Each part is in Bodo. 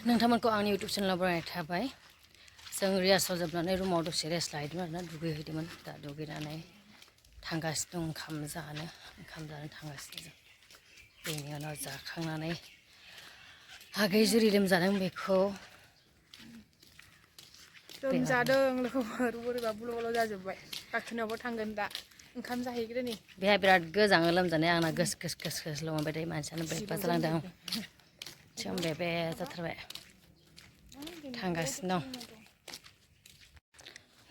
नोंथांमोनखौ आंनि इउटुब चेनेलाव बरायनाय थाबाय जों रिहार्सेल जोबनानै रुमाव दसे रेस्ट लाहैदोंमोन आरोना दुगैहैदोंमोन दा दुगैनानै थांगासिनो दं ओंखाम जानो थांगासिनो जों बेनि उनाव जाखांनानै आगै जुरि लोमजादों बेखौ लोमजादों लोगोफोर बोरैबा बुल' बुल' जाजोब्बाय डाक्टरनावबो थांगोन दा ओंखाम जाहैग्रोनि बेहा बिराद गोजाङो लोमजानाय आंना गोस गोस गोस गोस लोमबाय थायो मानसियानो बेबा जालांदों आं जों बेबे जाथारबाय थांगासिनो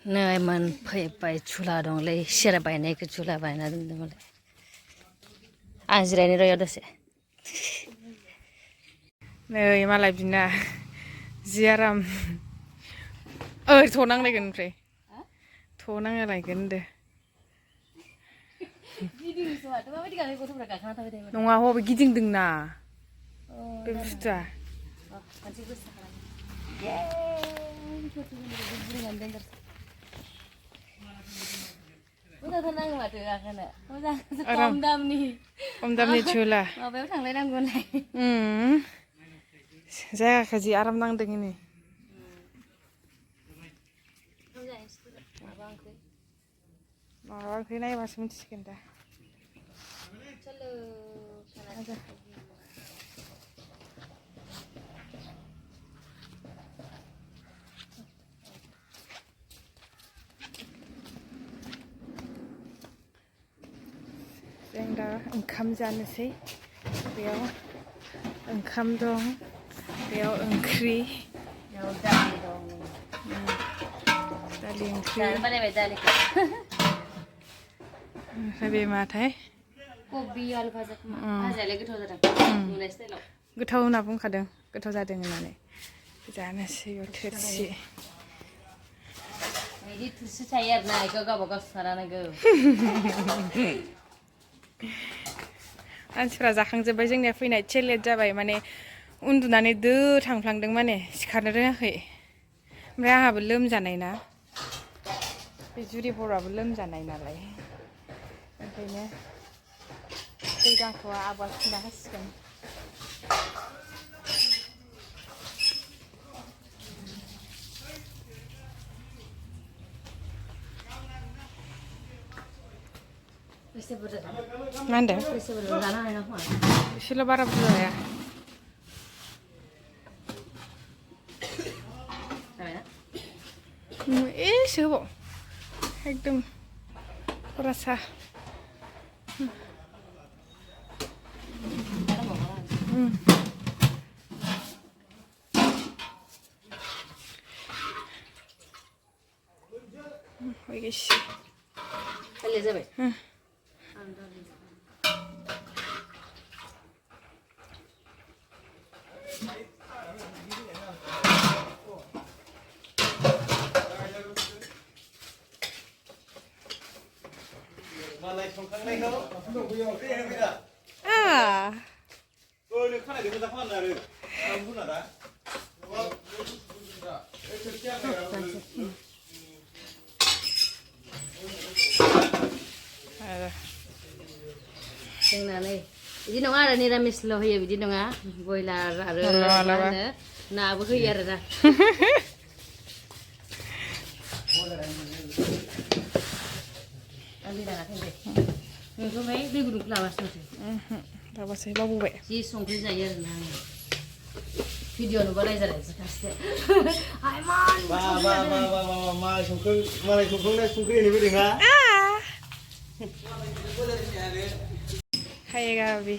दं नै मोनफैबाय झुला दंलै सियार बायनायखौ झुला बायना दोनदोंमोनलाय आं जिरायनो र'याव दसे नै मालाय बिना जि आराम थ'नांलायगोन ओमफ्राय थ'नांलायगोन होनदो नङा हबे गिदिंदोंना बे बुस्थुआ खम दामनि झुला माबायाव थांलायनांगौलाय जायगाखौ जि आराम नांदों नै माबा ओंख्रि नायबासो मिथिसिगोन दा जों दा ओंखाम जानोसै बेयाव ओंखाम दं बेयाव ओंख्रि दालि ओंख्रि ओमफ्राय बे माथाय कबि आलु भाजा भाजायालाय गोथाव जादों नुनाय स्टाइलाव गोथाव होनना बुंखादों गोथाव जादों होननानै जानोसै थोरसि बिदि थोरसि थायो आरोना बेखौ गावबा गाव सुखानांगौ मानसिफ्रा जाखांजोब्बाय जोंनिया फैनाय एसे लेट जाबाय माने उन्दुनानै दो थांफ्लांदों माने सिखारनो रोङाखै ओमफ्राय आंहाबो लोमजानाय ना बे जुरि बर'आबो लोमजानाय नालाय ओंखायनो दै गांखौआ आब'आ सुना होसिगोन मा होनदों एसेल' बारा बुरजा जाया एसे होबाव एकदम फरासा जाबाय जोंना नै बिदि नङा आरो निरामिसल' होयो बिदि नङा बयलार आरो मा होनो नाबो होयो आरोना नोंथ'हाय दै गुदुंखौ लाबासो लाबासो बावबोबाय जि संख्रि जायो आरोना आङो भिडिअ नुबा रायजालायसै फारसे मालाय संख्रि होनो फैदोंना खायगा बि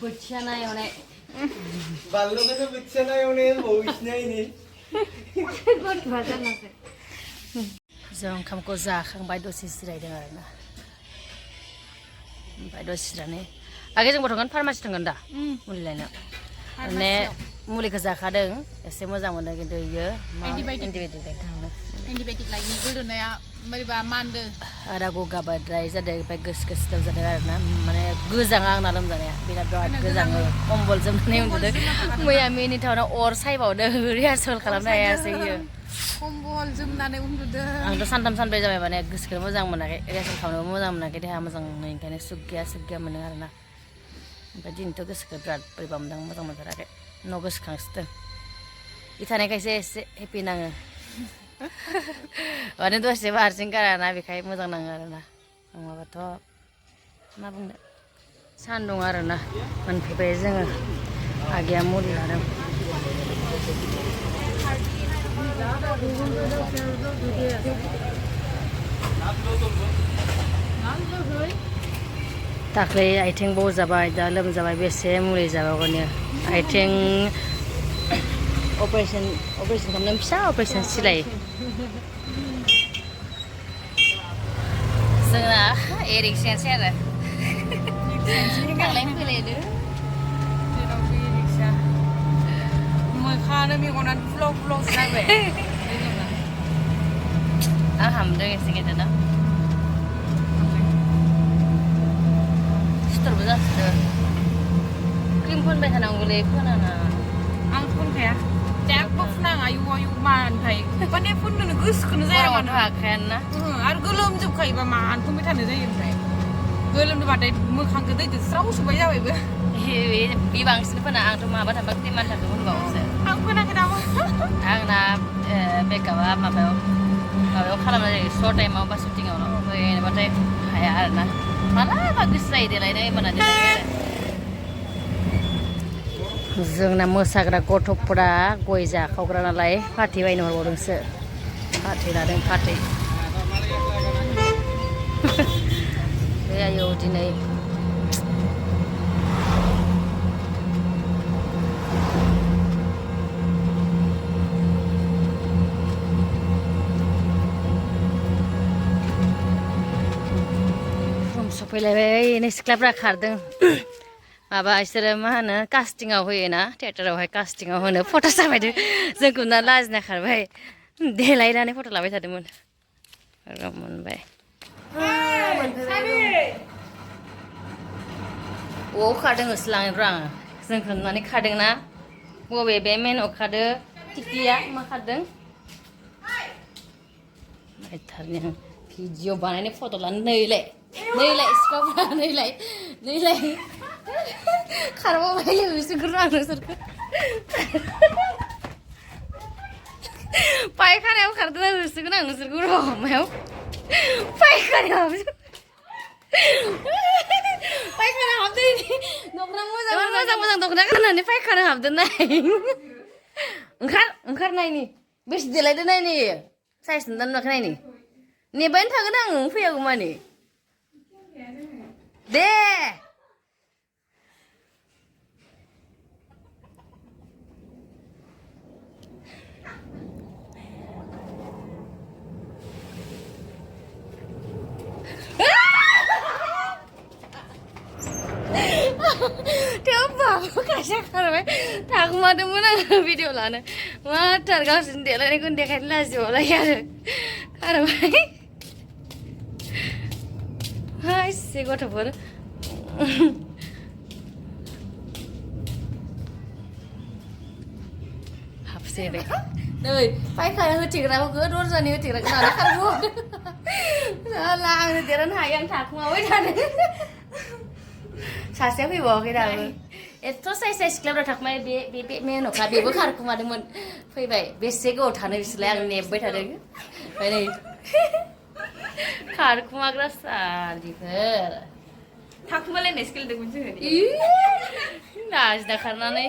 बोथिया ना एवनाय बानलुखौनो बोथिया ना एवनाय होनबावो जों ओंखामखौ जाखांबाय दसे जिरायदों आरोना ओमफ्राय दसे जिरायनानै आगै जोंबो थांगोन फार्मासि थांगोन दा मुलि लायनो माने मुलिखौ जाखादों एसे मोजां मोनो खिन्थु इयो एन्टिबायटिक लायनि गोदोनाया बोरैबा मानदो आरो गगा बाद्राय जादों ओमफ्राय गोस गोस लोमजादों आरोना माने गोजाङा आंना लोमजानाया बिराद गोजाङो कम्बल जोमनानै उन्दुदों मैया मिनिटावनो अर सायबावदों रिहार्सेल खालामनो हायासै इयो कम्बल जोमनानै उन्दुदों आंथ' सानथाम सानब्रै जाबाय माने गोसोखौ मोजां मोनाखै रिहार्सेल खालामनोबो मोजां मोनाखै देहा मोजां ओंखायनो सुख गैया मोनो आरोना ओमफ्राय दिनैथ' गोसोखौ बिराद बोरैबा मोनदों मोजां मोनथाराखै उनाव गोसोखांसिदों इ थानायखायसो एसे हेपि नाङो माने दसेबो हारसिं गाराना बेखाय मोजां नाङो आरोना नङाबाथ' मा बुंनो सान्दुं आरोना मोनफैबाय जोङो आगैया मुलि लादों दाख्लै आथिं बौजाबाय दा लोमजाबाय बेसे मुलि जाबावगोन आथिं अपारेशन खालामदों फिसा अपारेशन सिलाय जोंना एरिक्सआनोसै आरो थांलाय फैलायनो जेरावबो रिक्सा मोखाङानो मेगनानो फुलाव फुलावसो जाबाय आं हामदों एसे गेदेरना सिथरबो जासोदो क्रिम फोनबाय थानांगौलै फोनाना आं फोनखाया जेबो फुनाङा आयु आयु मानोथाय माने फुननोनो गोसोखौनो जाया मानो हाखायाना आरो गोलोमजोबखायोबा मानो फुनबाय थानो जायो ओमफ्राय गोलोमदोंबाथाय मोखांखौ दैजों स्राव सुबाय जाबायबो बे बांसिन फोना आंथ' माबा थांबा क्रिम मानथाखौ होनबावोसो आं फोनाखै दाबो आंना मेकआपआ माबायाव खालामनाय जायो सर्ट टाइमाव बा शुटिंआवल' ओरैनोबाथाय हाया आरोना मालाबा गोसो जायो देलायनो होमबाना देलायबाय आरो जोंना मोसाग्रा गथ'फोरा गय जाखावग्रा नालाय फाथै बायनो हरबावदोंसो फाथै लादों फाथै बे आयौ दिनै सफैलायबाय नै सिख्लाफ्रा खारदों माबा बिसोरो मा होनो कास्टिंआव होयोना थियेटारावहाय कास्टिंआव होनो फट' साफायदों जोंखौ ना लाजिना खारबाय देलायनानै फट' लाबाय थादोंमोन र' मोनबाय अबाव खारदों होसो लांनो आङो जोंखौ नुनानै खारदोंना बबे बे मेनआव खारदों टिक्लिया मा खारदों नायथारनि आं भिडिअ बानायनो फट' लानो नैलाय सिख्लाफ्रा नैलाय खारबावबाय लोगोसोग्रो आं नोंसोरखौ पायखानायाव खारदों होसोगोन आं नोंसोरखौ र' मायाव पायखानायाव पायखाना हाबदों दख'ना मोजां दख'ना गाननानै पायखाना हाबदों नाय ओंखार नायनि बेसे देलायदो नायनि साइज नुदों नुवाखै नायनि नेबायनो थागोन आं फैयागौ मानि दे थेवबाबो खायसे खारबाय थाखुमादोंमोन आङो भिडिअ लानो माथार गावसोरनि देलायनायखौनो देखायनो लाजिबावलायो आरो खारबाय हायसे गथ'फोर हाबसेरै नै पायखाना होथेग्राखौ दरजानि होथेग्राखौ लाना खारबावदों आंनो देरहानो हायो आं थाखुमाबाय थादों सासेया फैबावाखै दाबो एथ' साइज सिख्लाफ्रा थाखुमाय बे मेन'खा बेबो खारखुमादोंमोन फैबाय बेसे गोबाव थानो बिसोरलाय आं नेबाय थादों ओमफ्राय नै खारखुमाग्रा सालिफोर थाखुमालायनायसो गेलेदोंमोन जोङो लाजिना खारनानै